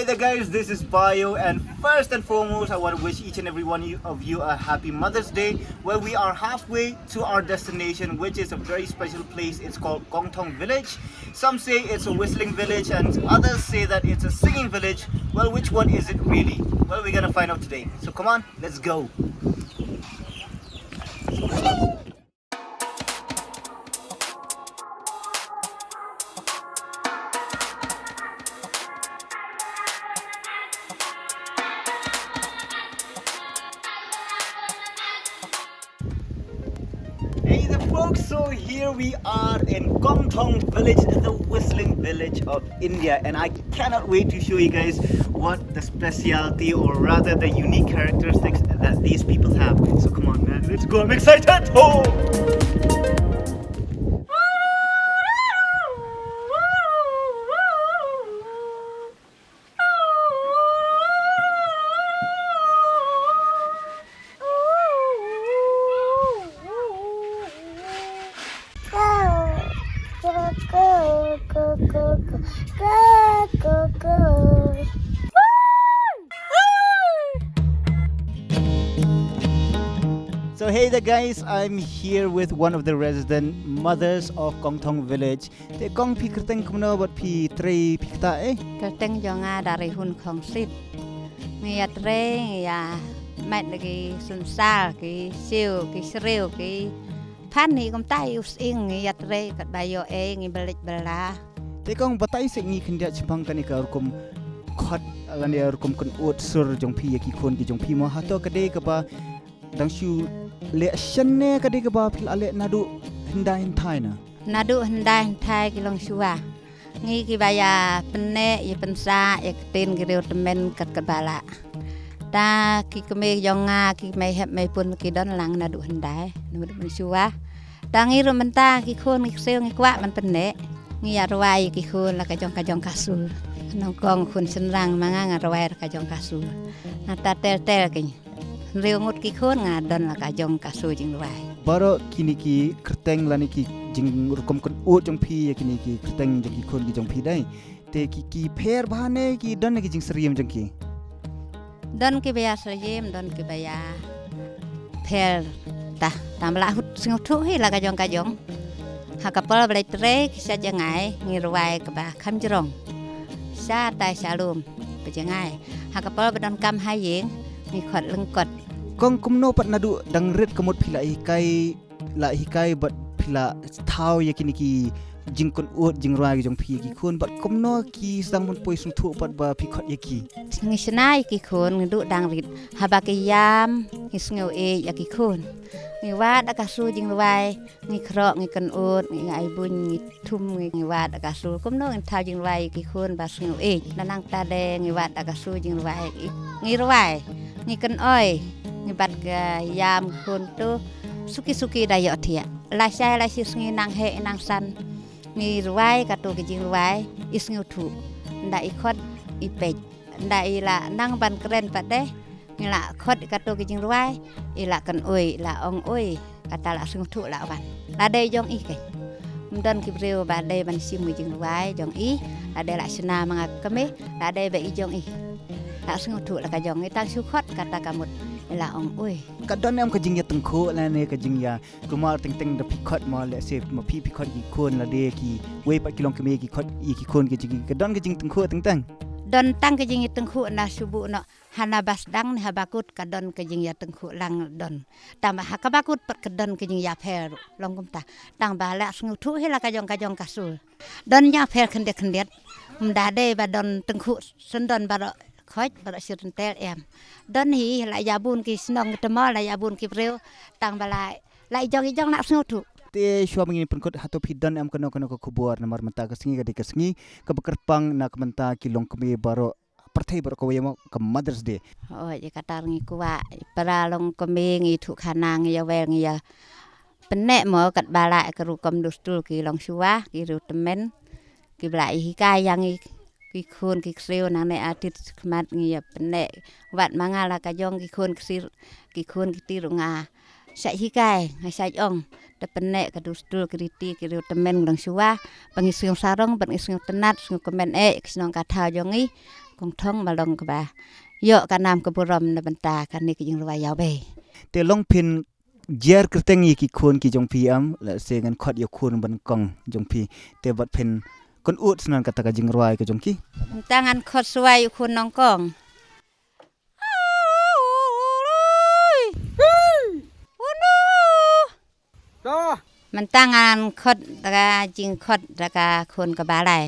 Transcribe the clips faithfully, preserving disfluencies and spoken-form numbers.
Hey there, guys, this is Bio, and first and foremost, I want to wish each and every one of you a happy Mother's Day. Well, we are halfway to our destination, which is a very special place. It's called Kongthong Village. Some say it's a whistling village, and others say that it's a singing village. Well, which one is it really? Well, we're gonna find out today. So come on, let's go. Hey there, folks, so here we are in Kongthong village, the whistling village of India, and I cannot wait to show you guys what the specialty, or rather the unique characteristics that these people have. So come on, man, let's go. I'm excited. Oh! So hey there, guys, I'm here with one of the resident mothers of Kongthong village. Te kong, phi kyrteng kumno bad phi trei phi ktah eh? Kyrteng jong nga Darihun Khongsit. Ngi ïatrei, ngi ïa mad na ki sunsar, ki siew, ki sriew, ki phan, hi kumta, i u sying, ngi ïatrei katba ïoh ei ngi bylej bylla. Te kong, batai seh ngi khyndiat shaphang kane ka rukom khot lane rukom kynud sur jong phi ïa ki khun ki jong phi mo, hato ka dei kaba dang shu leh shen ne ka dei kaba phi la leh naduh hyndai hynthai na? Naduh hyndai hynthai ki longshuwa. Ngi kiba ïa pynneh, ïa pynsah, ïa ktien ki riew tymmen kat katba lah. Ta ki kmie jong nga, ki mei hep mei pun ki don lang naduh hyndai, naduh mynshuwa. Ta ngi ruh mynta ki khun ki ksiew ngi kwah ban pynneh. Ngi ïa rwai ïa ki khun la ka jong ka jong ka sur. Nyngkong khun shynrang ma nga, nga rwai la ka jong ka sur. Nangta tel tel ki hynriew ngut ki khun nga don la ka jong ka sur jingrwai. Baroh kine ki kyrteng lane ki jingrukom kynud jong phi ïa kine ki kyrteng jong ki khun ki jong phi dei. Te ki, ki pher bha ne ki don ne ki jingsyriem jong ki? Don kiba ïa syriem, don kiba ïa pher. Ta, tang ba la hut sngewthuh hi la ka jong ka jong. Ha ka por ba la trei ki sha jngai ngi rwai kaba kham jrong. Sha tai sha lum ba jngai. Ha ka por ba donkam ha ïing ngi khot lyngkot. Kong, kumno pat naduh dang rit ka mut phi la hikai, la hikai bad phi la thaw ïa kine ki jingkynud jingrwai jong phi ïa ki khun, bad kumno ki sdang ban poi sngewthuh pat ba phi khot ïa ki? Ngi shna ïa ki khun, ngi duh dang rit, haba ki ïam ngi sngew ïeit ïa ki khun. Ngi wad da ka sur jingrwai, ngi khroh, ngi kynud, ngi ai buiñ, ngi thum, ngi, ngi wad da ka sur. Kumno ngin thaw jingrwai ïa ki khun ba sngew ïeit? Nangta de ngi wad da ka sur jingrwai, ngi rwai, ngi kynoi, ngi bat ka ïam khun tu suki suki da ïoh thiah. Lashai lashisngi, nang heh nang san, ngi rwai kato ki jingrwai, i sngewthuh. Nda i khot i peit. Nda i la nang ban kren pat de, ngi la khot kato ki jingrwai, i la kynoi, i la ong oi, kata la sngewthuh la wan. La dei jong i keiñ. Ym don ki briew ba dei ban shim ki jingrwai jong i, la dei la shna ma nga kmie, la dei ba i jong i. La sngewthuh la ka jong i, tang shu khot kata ka mut i la ong oi. Ka don em ka jingïatyngkhuh lane ka jingïa, kumar teng teng da phi khot mo, lehse ma phi phi khot ki khun, la dei kiwei pat ki longkmie ki khot ïa ki khun ki jong ki, ka don ka jingtyngkhuh teng teng? Don tang ka jingïatyngkhuh na shu buh noh. Hana ba sdang ne haba kut ka don ka jingïatyngkhuh lang don. Tang ba ha kaba kut pat ka don ka jingïapher long kumta. Tang ba la sngewthuh hi la ka jong ka jong ka sur. Don ïapher khyndiat khyndiat. Ym da dei ba don tyngkhuh syndon baroh khoit baroh shiryntel em. Don hi la ïa bun ki shnong ki tymmen, la ïa bun ki briew. Tang ba la, la i jong i jong la sngewthuh. Te shuwa ba ngin pynkut, hato phi don em kano kano ka khubor, namar mynta ka sngi ka dei ka sngi kaba kyrpang na ka bynta ki longkmie baroh pyrthei baroh kawei mo, ka Mother's Day. Hooid, ïa kata ngi kwah para longkmie ngi thuh khana, ngi ïa wer, ngi ïa pynneh mo katba lah ka rukom dustur ki longshuwa, ki riew tymmen kiba la hikai ïa ngi ki khun ki ksiew nangne artist khmat, ngi ïa pynneh. Wat ma nga la ka jong ki khun ksiew, ki khun kti ruh nga shait hikai, nga shait ong. Te pynneh ka dustur ki riti ki riew tymmen longshuwa ba ngi sngew sarong, ba ngi sngew tynnad, sngew kmen eh ki shnong ka thaw jong ngi. Kongthong ba long kaba ïoh ka nam ka burom na bynta kane ka jingrwai ïawbei. Te long phin jer kyrteng ïa ki khun ki jong phi em, lehse ngan khot ïa khun ban kong jong phi. Te bad phin kynud shuh kata ka jingrwai ka jong ki. Mynta ngan khot shuwa ïa u khun nyngkong. Mynta ngan khot da ka jingkhot da ka khun kaba lai.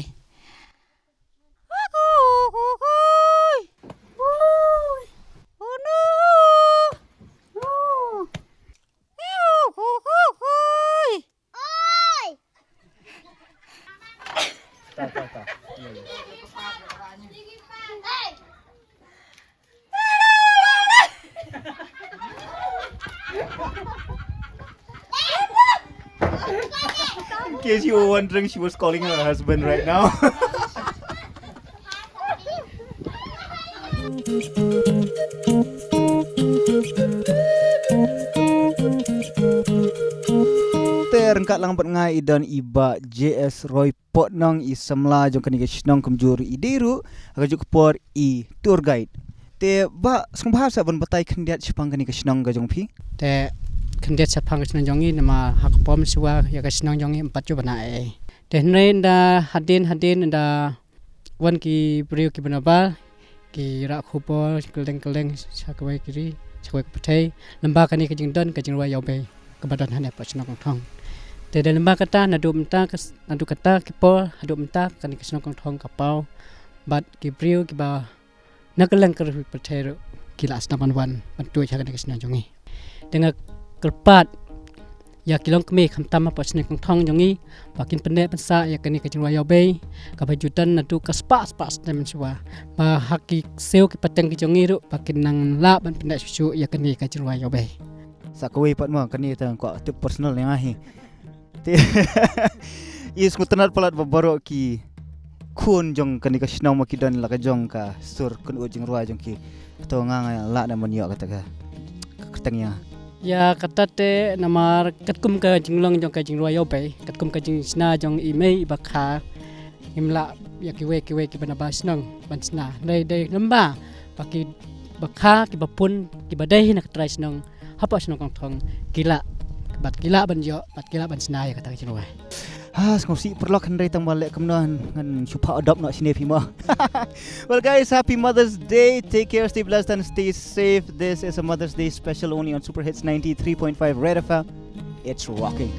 In case you were wondering, she was calling her husband right now. Te ryngkat lang bad nga i don i Bah J S Roy Potnong, i samla jong kane ka shnong, kumjuh i dei ruh ha kajuh ka por i tour guide. Te Bah, sngewbha sa ban batai khyndiat shaphang kane ka shnong ka jong phi. Te khyndiat shaphang ka shnong jong ngi, namar ha ka por mynshuwa ïa ka shnong jong ngi ym pat ju bna ei. Te hynrei ynda hadien hadien ynda wan ki briew kiba nabar, ki rah khubor kylleng kylleng sha kawei ki ri, sha kawei ka pyrthei, lyngba kane ka jingdon ka jingrwai ïawbei kaba don hangne hapoh shnong Kongthong. Te da lyngba kata, naduh mynta ka s-, naduh kata ki por haduh mynta, kane ka shnong Kongthong ka paw bad ki briew kiba na kylleng ka ri pyrthei ruh ki la sdang ban wan ban tuid ha kane ka shnong jong ngi. Te nga kyrpad ïa ki longkmie khamtam hapoh shnong Kongthong jong ngi ba kin pynneh pynsah ïa kane ka jingrwai ïawbei kaba ju don naduh ka spah spah snem mynshuwa, ba ha ki siew ki pateng ki jong ngi ruh ba kin nang lah ban pynneh shuh shuh ïa kane ka jingrwai ïawbei. Sa kawei pat mo, kane te nga kwah tip personal ïa nga hi. Te i sngewtynnat palat ba baroh ki khun jong kane ka shnong ma ki don la ka jong ka sur kynud jingrwai jong ki. To nga nga lah ne ban ïoh kata ka, ka kyrteng ïa nga. Ïa kata te namar katkum ka jinglong jong ka jingrwai ïawbei, katkum ka jingshna jong i mei i ba kha, ngim lah ïa kiwei kiwei kiba nabar shnong ban shna. Dei dei lyngba ba ki ba kha, kiba pun, kiba dei na ka trai shnong hapoh shnong Kongthong ki lah, bad ki lah ban ïoh, bad ki lah ban shna ïa kata ka jingrwai. Ha, sngewsih paralok, hynrei tang ba leh kumno ngan shu phah adop noh shane phi mo. Well guys, happy Mother's Day. Take care, stay blessed and stay safe. This is a Mother's Day special only on Super Hits ninety-three point five Red F M. It's rocking.